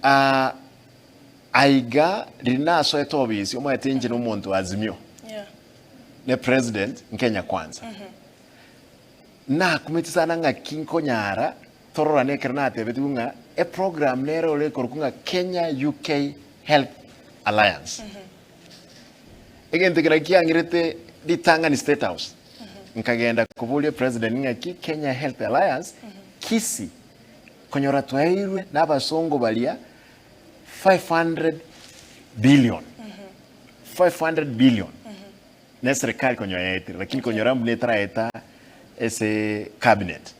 Ah, aiga riria nasoete obisi omanyete inche na omonto wa Azimio Yeah. ne president Kenya Kwanza. Nakumeti sana ng'aki nkonyara tororane ekero natebetigwe ng'a eprogram nere ore ekorokwa ng'a Kenya UK Health Alliance. Egento ekero kiang'irete ritang'ani State House, nkagenda koboria president ng'aki Kenya Health Alliance Kisii konyora twaeirwe na abasongo baria 500 billion, 500 billion na eserekari konyora yaetire lakini konyora buna etaraeta ase cabinet.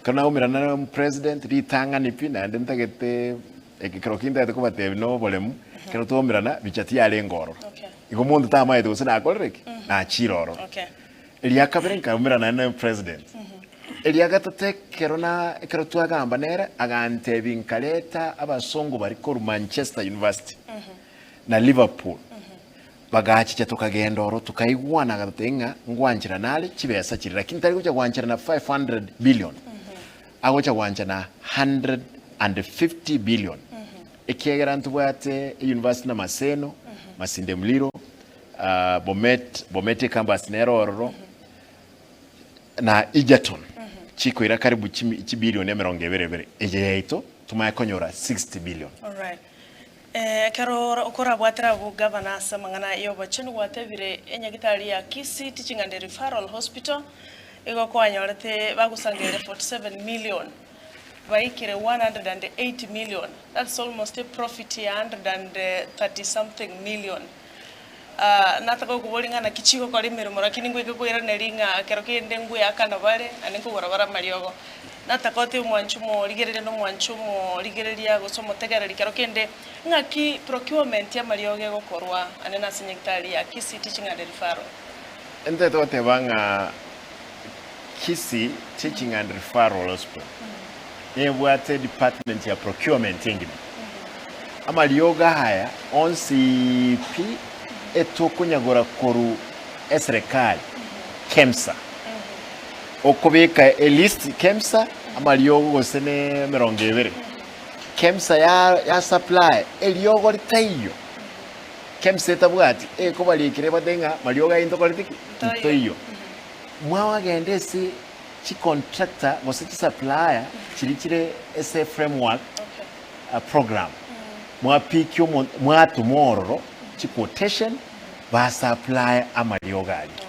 Ekero naumerana na omopresident ritang'ani pi naende ntagete ekero ki ntagete kobatebia na oboremu, ekero twaumerana bicha tiyarenge ororo. Okay. Igo monto tamaete gose nakorire ki? Nachire ororo. Okay. Eria kabere nkaumerana naende na omopresident. Eria gatato ekero na ekero twagamba nere agantebia nkareta abasongo baria korwa Manchester University na Liverpool. Bagachicha tokagenda oro tokaigwana agatotebia ng'a ngwancherana are chibesa chiria lakini tari gocha gwancherana 500 billion agocha gwanchana 150 billion ekiagera ntobwate euniversity na Maseno, Masinde Muliro, Bomet, Bomet ecampus nere ororo na Egerton chikoira karibu chibilioni emerongo ebere ebere eye yaito tomanye konyora 60 billion. Alright. Ekero okorabwatera abwo gavana ase amang'ana y'obochenu gwatebire enyagitari ya Kisii Teaching and Referral Hospital igo kwanyorete bagosangereria 47 million baikire 180 million that's almost a profit ya 130 something million. Nataka gokoboria ng'a naki chigokora emeremo lakini ngoike koiraneria ng'a ekero kende ngoeakana bare naende nkogora bare amariogo. Nataka otebe omwanchi omorigereria na omwanchi omorigereria gose omotegereri kero kende ng'aki procurement y'amariogo egokorwa ande nase nyagetari ya Kisii Teaching and Referral. Ntagete goteba ng'a Kisii Teaching and Referral Hospital nebwate department ya procurement engima. Amariogo aya onsi pi etokonyagora korwa eserekari KEMSA. Okobeka elist KEMSA amariogo gose ne emerongo ebere. KEMSA ya ya supply eriogo ritaiyo. KEMSA etabwati ekobarikera ebate ng'a mariogo aya intokorete ki? Ntoiyo. Mwagenda ase chicontractor gose chisupplier chiria chire ase framework program mwapikia omonto mwatoma ororo chiquotation basupply amariogo aria.